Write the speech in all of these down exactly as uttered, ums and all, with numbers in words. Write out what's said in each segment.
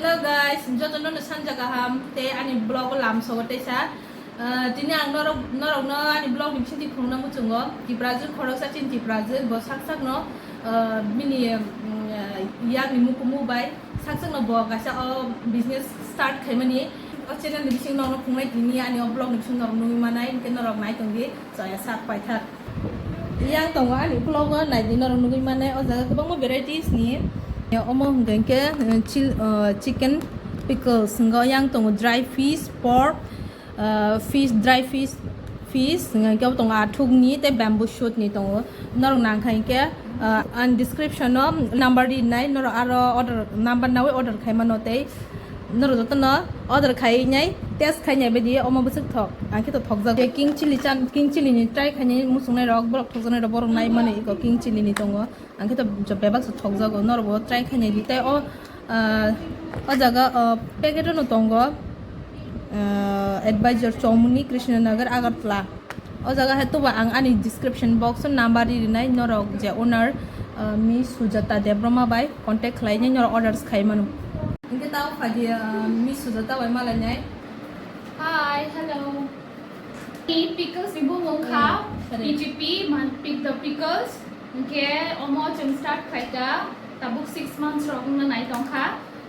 Hello guys, jotono no sanja kaham tei ani vlog o lamsogo teisa. Ah, tini ang norok, norokno ani vlog ni bisingtwi khulumna muchungo. Tiprajwk khoroksa chini Tiprajwk, bo sak sakno, ah, bini, mm, ah, yakni mukumu bai sak sakno bo kaisa o business start khaimani. O channel ni bising norokno khungnai tini ani o vlog ni bising norok nugwi manai, hinkhe norok nai tongdi. Chaya sak paithak. Yang tongo ani vlog o naidi norok nugwi mannai, o jaga kwbangma varieties ni. Omo hwnkha hinkhe, eh, chil-, eh, chicken pickles, hwnkhe yang tongo dry fish, pork, eh, fish, dry fish, fish, hwnkhe abo tongo athuk ni tei bamboo shoot ni tongo. Norok nang kha hinkhe, eh, ang description o number rinai, norok aro order number nawi order khai mano tei Norok jotono order khainai, test khainai baidi omo bwswk thok. Ang khe to thokjago. King chili chan, king chili ni try khainai muchungnai rok, borok thokjaknai rok, borok nai mani eko king chili ni tongo. Ang khe to jo-, bebak se thokjago. Norok bo try khainai di. Tei o, ah, o jaga, ah, packet no tongo. Ah, Advisor Chowmuni, Krishnanagar, Agartala. O jaga hai toba ang ani description box o number ri rinai, norok je owner, ah, Miss Sujata Debbarma bai contact khlainai norok orders khai mano. Hinkhe tao phaidi, ah, Miss Sujata bai malainai. Hi, hello. Ni pickles ni bumung kha, Hmm, correct. P T P, man pick the pickles. Hinkhe omo chwng start khaikha, tabuk six months rok wngna nai tongkha.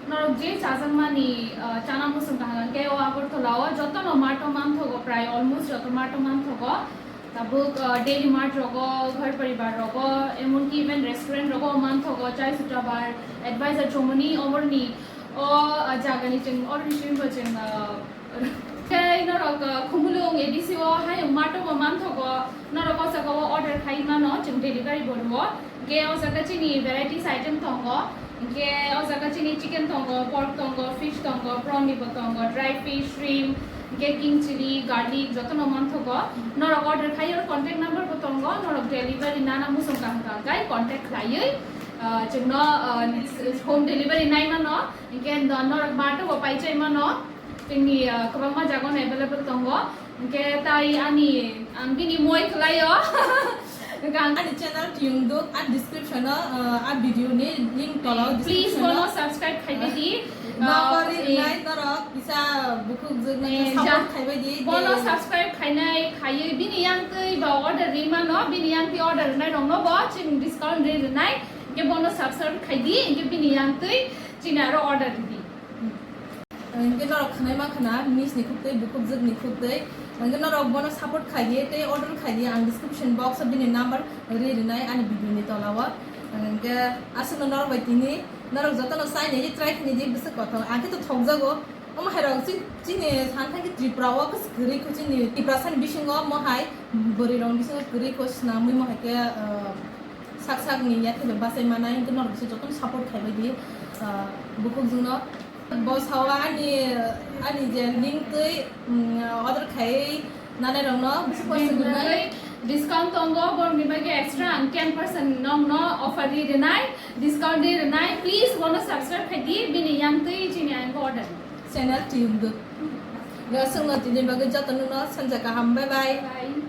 Norok je chajakmani, ah, chana muchung kaham khe o Agartala o jotono mart o manthogo, prai almost joto mart o manthogo. Tabuk, ah, Daily Mart rogo, Ghar Paribar rogo, emonki even restaurant rogo manthogo, Chai Sutta Bar, Advisor Chowmuni, oborni o, ah, jagani chwng, oborni simi bo chwng, ah, Tei norok, ah, Khumulwng A D C o hayung mart o bo manthogo, norok o jaga o order khai mano, chwng delivery bo rwo. Hinkhe o jaga chini varieties item tongo, hinkhe o jaga chini chicken tongo, pork tongo, fish tongo, prawn ni bo tongo, dry fish, shrimp, hinkhe king chili, garlic jotono manthogo. Norok order khai oro contact number bo tongo, norok delivery nana muchung kaham kaham khai contact khlaiwi, ah, chwngno, ah, home delivery nai mano, hinkhe no-, norok mart o bo paichai mano. Chini, ah, kwbangma jaga no available tongo. Hinkhe tai ani, ang bini moi kwlaio. Hinkhe ang ani channel Tiyungduk a description o, ah, a video ni link tola o. Please description o bono subscribe khai di. Number ah, ri eh, rinai norok kisa bukhuk jwk eh, support ja-, khai bai di. Bono subscribe khainai khaiwi bini yang twi ba order ri mano, bini yang twi order rinai rok no bo chwng discount ri rinai. Hinkhe bono subscribe khai di, hinkhe bini yang twi chini aro order ri di. Hinkhe norok khwnai mankha na, miss ni khuk twi, bukhuk jwk ni khuk twi. Hinkhe norok bono support khai di, tei order khai di, ang description box o bini number ri rinai ani video ni tola o. Hinkhe aswkno norok bai tini, norok jotono chai nai di, try khai nai di, bwswk kothok. Ang khe to thokjago. Omo hai rok chi-, chini san thang khe Tripura o khe kwrwi kho, chini Tiprasa ni bisingo omo hai bwrwi rok ni bisingo kwrwi kho, swnamwi omo hai khe, ah, sak sak ni yakhe bai bachai manai, hinkhe norok se jotono support khai bai di, ah, bukhuk jwk no. Bo sao ani, ani je link twi, mm, order khai nanai rok no bisi poisa rwnai. Discount tongo, borok ni bagwi extra ang ten percent nong no offer ri rwnai, discount ri rwnai. Please bono subscribe khai di, bini yang twi chini ang order. Channel Tiyungduk. Ga sungno tini bagwi jotono no sanja kaham, bye bye. Bye.